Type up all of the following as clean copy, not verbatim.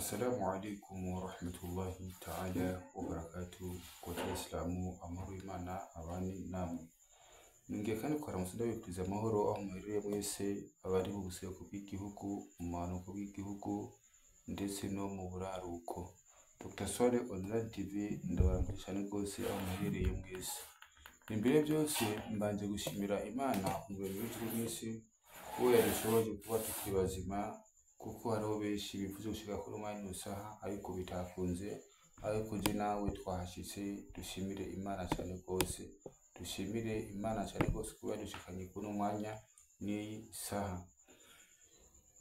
Assalamu alaikum warahmatullahi ta'ala wabarakatuh. Kwa Islamu, amahoro y'Imana abane namwe. Nongeye kandi kubaramutsa, ndabifuriza amahoro aho muherereye mwese, abari mu buseruko bw'igihugu, mu bumanuko bw'igihugu ndetse no mu buraruko. Dr Swale Online TV ndabaramutsa cyane rwose aho muherereye mwese. Imbere ya byose mbanje gushimira Imana Umuremyi w'ijuru n'isi, we yadushoboje kuba tukiri bazima, kuko hariho benshi bifuza gushika kuri umwanya usaha ariko bitakunze, ariko je nawe twahashitse. Dushimire Imana cyane rwose, dushimire Imana cyane rwose kuba yadushikanye kuri uno mwanya n'iyi saha.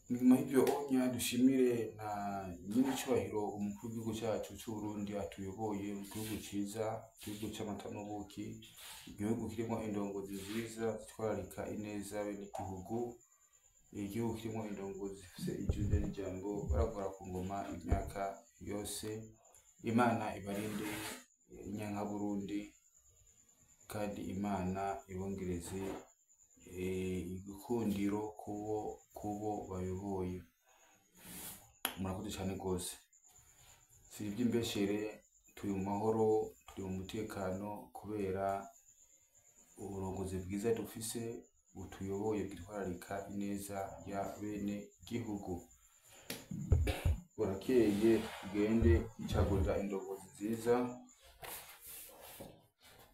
Nyuma y'ibyo onya, dushimire na nyir'icyubahiro umukuru w'igihugu cyacu cy'u Burundi atuyoboye mu gihugu cyiza, igihugu cy'amata n'ubuki, igihugu kirimo indongozi nziza zitwararika ineza bene igihugu, igihugu kirimo indongozi zifise ijunja n'ijambo, baragora ku ngoma imyaka yose. Imana ibarinde inyankaburundi kandi Imana ibongereze igikundiro kubo bayoboye. Murakoze cyane rwose. Si iby'imbeshere, turi mu mahoro, turi mu mutekano kubera uburongozi bwiza dufise butuyoboye, bwitwararika ineza ya bene gihugu. Burakeye, tugende icagurira indongozi nziza,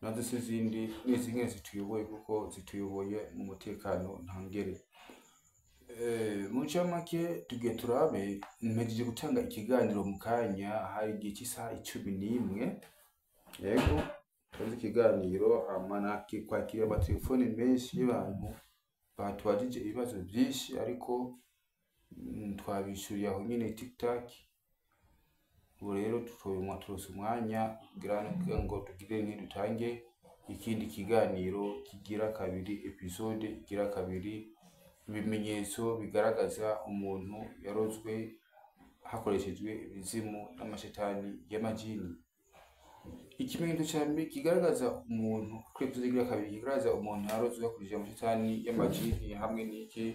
nazo si izindi, ni zimwe zituyoboye, kuko zituyoboye mu mutekano ntangere. Mu ncamake tugiye turabe, mpejeje gutanga ikiganiro mu kanya, hari igihe cy'isaha 11. Yego, tuzi ikiganiro hama kwakira amatelefone menshi y'abantu batubajije ibibazo byinshi, ariko twabishuriye aho nyine tiktak. Ubu rero turose umwanya kugira ngo tugire ntidutange ikindi kiganiro kigira kabiri, episode igira kabiri, ibimenyetso bigaragaza umuntu yarozwe hakoreshejwe ibizimu n'amashetani y'amajini. Ikimenyetso cya mbere kigaragaza umuntu kuri episode igira kabiri, kigaragaza umuntu yarozwe hakoreshejwe amashetani y'amajini hamwe n'iki,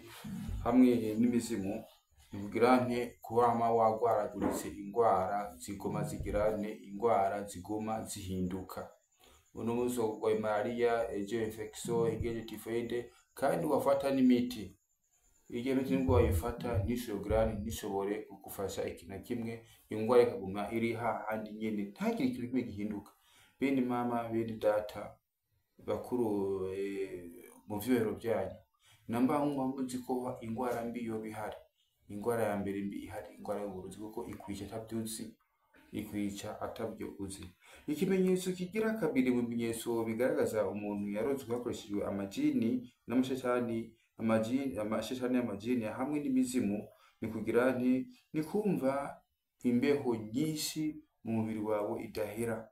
hamwe n'imizimu, ni kugira nte kubama wagwaraguritse ingwara ziguma zigira nte, ingwara ziguma zihinduka. Uno munsi urwaye malariya, ejo infection, hirya ejo typhoid, kandi wafata n'imiti, irya miti nubwo wayifata ntishobore ntishobore kugufasha ikintu na kimwe, ingwara ikaguma iri hahandi nyene, ntagire ikintu kimwe gihinduka. Bene mama, bene data, bakuru, mu vyubahiro byanyu, namba muzi ko ingwara mbi yoba ihari, ingwara ya mbere mbi ihari, ingwara y'uburozi, kuko ikwica atabyo uzi, ikwica atabyo uzi. Ikimenyetso kigira kabiri mu bimenyetso bigaragaza umuntu yarozwe hakoreshejwe amajini n'amashetani, amajini, amashetani y'amajini hamwe n'imizimu, ni kugira nti ni kumva imbeho nyinshi mu mubiri wawe idahera,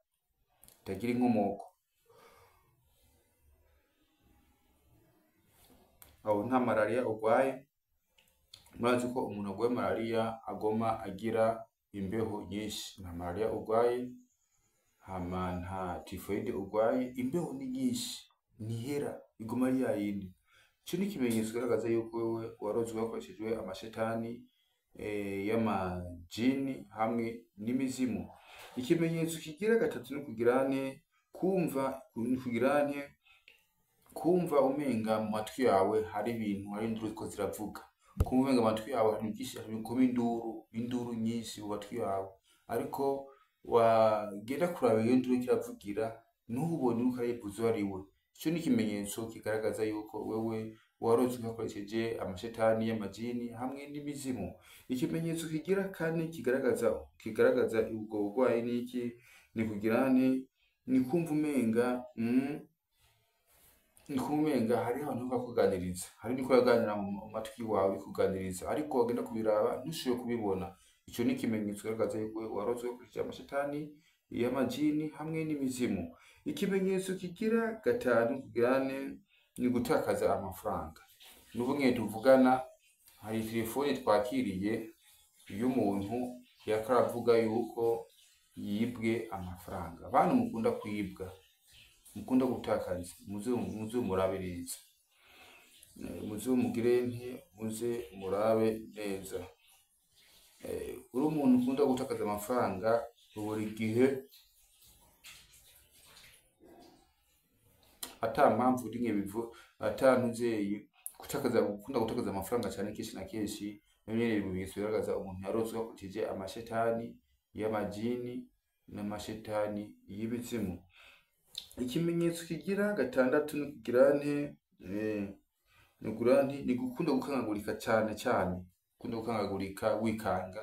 itagira inkomoko. Aho nta malariya urwaye. Murazi ko umuntu arwaye malariya agoma agira imbeho nyinshi. Nta malariya urwaye, hama nta typhoid urwaye, imbeho ni nyinshi, ntihera, iguma ari yayindi. Ico ni ikimenyetso kigaragaza yuko wewe warozwe hakoreshejwe amashetani y'amajini hamwe n'imizimu. Ikimenyetso kigira gatatu ni kugira nte kumva, ni kugira nte kumva umenga mu matwi yawe hari ibintu, hari induru ziriko ziravuga, kumva umenga mu matwi yawe hari byinshi, hari kuma induru, induru nyinshi mu matwi yawe, ariko wagenda kuraba iyo nduru iriko iravugira ntubone uriko arayivuza uwo ari we. Ico ni ikimenyetso kigaragaza yuko wewe warozwe hakoresheje amashetani y'amajini hamwe n'imizimu. Ikimenyetso kigira kane kigaragaza ubwo burwayi niki, ni kugira nte ni kumva umenga ni kumva umenga hariho abantu bariko barakuganiriza, hari niko yaganira mu matwi wawe bikuganiriza, ariko wagenda kubiraba ntushobore kubibona. Ico ni ikimenyetso kigaragaza yuko warozwe hakoresheje amashetani y'amajini hamwe n'imizimu. Ikimenyetso kigira gatanu kugira nte ni gutakaza amafaranga. N'ubu nyene tuvugana hari telefone twakiriye y'umuntu yariko aravuga yuko yibwe amafaranga. Bantu mukunda kwibwa, mukunda gutakaza, muze murabe neza, muze mugire nti muze murabe neza. Uri umuntu ukunda gutakaza amafaranga buri gihe ata mpamvu rimwe bivu ata ntuvyeyi gutakaza, gukunda gutakaza amafaranga cyane kenshi na kenshi, nabyo nyene biri mu bimenyetso bigaragaza umuntu yarozwe hakurikije amashetani y'amajini n'amashetani y'imizimu. Ikimenyetso kigira gatandatu ni kugira nte ni kugira nte ni gukunda gukangagurika cyane cyane, gukunda gukangagurika wikanga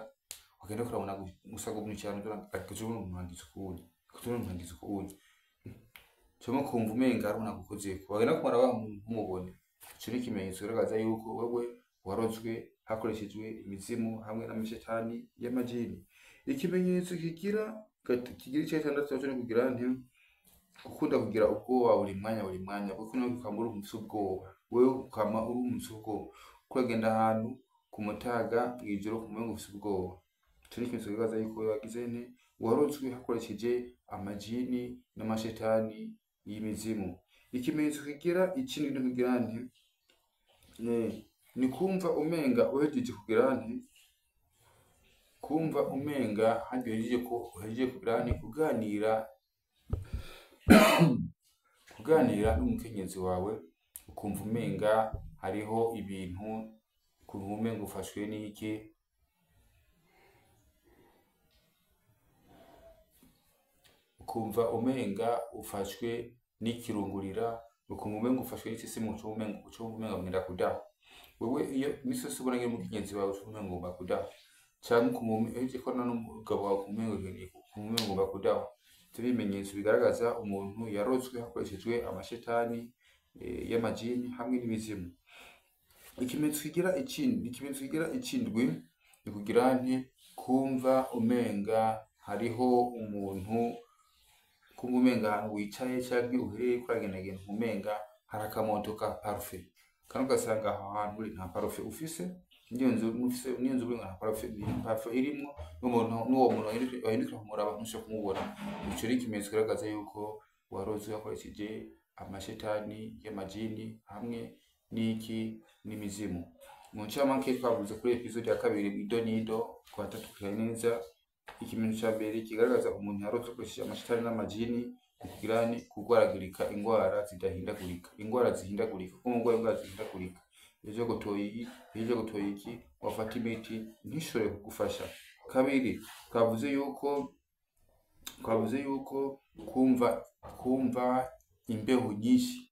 ukagenda kurabona gusa gumye cyane kugira ngo umuntu ukundi kugira ngo umuntu ukundi cyangwa kumva umenga hari umuntu agukozeko, wagenda kumara wa muntu ntumubone. Ico ni ikimenyetso kigaragaza yuko wewe warozwe hakoreshejwe imizimu hamwe n'amashetani y'amajini. Ikimenyetso kigira ica gatandatu naco ni kugira nte gukunda kugira ubwoba buri mwanya buri mwanya, kuko nawe ukama uri umuntu ubwoba, wewe ukama uri umuntu ubwoba, ukagenda ahantu ku mutaga mw'ijoro umengo ufise ubwoba. Ico ni ikimenyetso kigaragaza yuko wewe wagize nte warozwe hakoresheje amajini n'amashetani y'imizimu. Ikimenyetso kigira ikindi ni kugira nte ni kumva umenga uhejeje kugira nte kumva umenga harya uhejeje ko uhejeje kugira nte kuganira n'umukenyezi wawe, ukumva umenga hariho ibintu, ukumva umenga ufashwe n'iki, ukumva umenga ufashwe n'ikirungurira, ukumva umenga ufashwe n'iseseme, ucumva umenga ugenda kudaha. Wewe iyo imisi yose ubonanye n'umukenyezi wawe ucumva umenga ugomba kudaha, canke ukumva uhejeje kubonana n'umugabo wawe ukumva umenga ugomba kudaha. Ivyo bimenyetso bigaragaza umuntu yarozwe hakoreshejwe amashetani y'amajini hamwe n'imizimu. Ikimenyetso kigira ikindi, ikimenyetso kigira ikindwi ni kugira nte kumva umenga hariho umuntu, kumva umenga ahantu wicaye canke uherereye uragendagenda umenga hari akamoto ka parufe, kandi ugasanga aho hantu uri nta parufe ufise, n'iyo nzu umenga nta parufe irimwo, n'uwo muntu wahindukira kumuraba ntushobore kumubona. Ico ni ikimenyetso kigaragaza yuko warozwe hakoresheje amashetani y'amajini hamwe n'iki n'imizimu. Mu ncamake twavuze kuri episode ya kabiri mw'idonido twatandukanye neza. Ikimenyetso ca mbere kigaragaza umuntu yarozwe hakoresheje amashetani n'amajini ni kugira nte kugwaragurika ingwara zidahindagurika, ingwara zihindagurika, kuko umurwayi ingwara zihindagurika, ejo gutoye iyi, ejo gutoye iki, wafata imiti ntishobore kugufasha. Kabiri twavuze yuko kumva imbeho nyinshi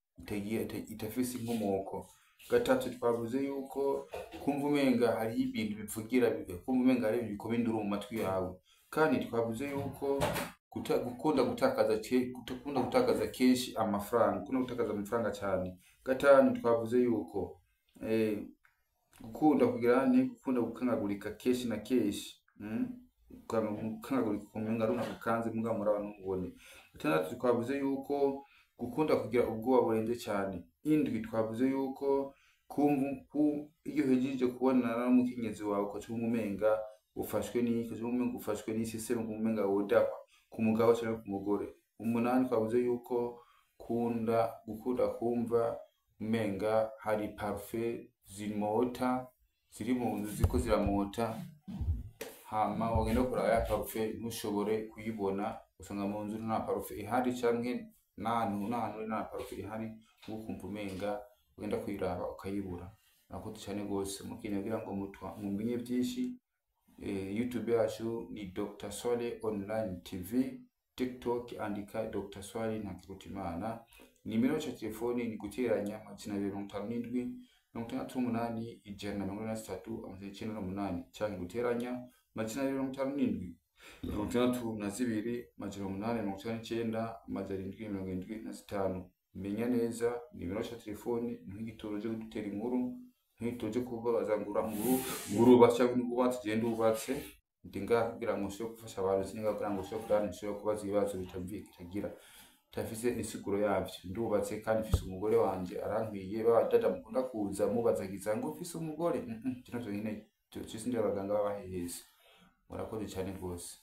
itafise inkomoko. Gatatu twavuze yuko kumva umenga hariho ibintu bivugira, kumva umenga hariho ibintu bikoma induru mu matwi yawe. Kandi twavuze yuko gukunda gutakaza kenshi amafaranga, gukunda gutakaza amafaranga cyane. Gatanu twavuze yuko gukunda kugira nte gukunda gukangagurika kenshi na kenshi, gukangagurika umenga ari ukanze muga muraba ntubone. Gatandatu twavuze yuko gukunda kugira ubwoba burenze cyane. Indwi twavuze yuko iyo uhejeje kubonana n'umukenyezi wawe ukaca umenga ufashwe n'iki, ukaca umenga ufashwe n'iseseme, umenga wodahwa ku mugabo canke ku mugore. Umunani twavuze yuko gukunda kumva umenga hari parufe zimota ziri mu nzu ziriko ziramota, hama wagenda kuraba ya parufe ntushobore kuyibona, usanga mu nzu nta parufe ihari canke n'ahantu nta parufe ihari, ukumva umenga ugenda kuyiraba ukayibura. Murakoze cane gose, mukeneye kugira ngo mumenye vyinshi, YouTube yacu ni Dr. Swale Online TV, TikTok andika Dr. Swale Ntakirutimana. Nimero ya telefoni ni guteranya 257 68 143 908 canke guteranya 257 62 899 775. Menya neza nimero ya telefoni, ntigitoro cyo gutera inkuru, ntigitoro cyo kubabaza ngo ngurubatse cyangwa ngubatse genda ubatse. Ndi ngaha kugira ngo nshobore gufasha abantu, singa kugira ngo nshobore kubaza ibibazo bitagira tafise insiguro yavyo. Ndubatse kandi mfise umugore wanje arankwiye, baba dada mukunda kuza mubazagiza ngo mfise umugore, kino cyo nyine cyo sindi abaganga babaheheza. Murakoze cyane rwose.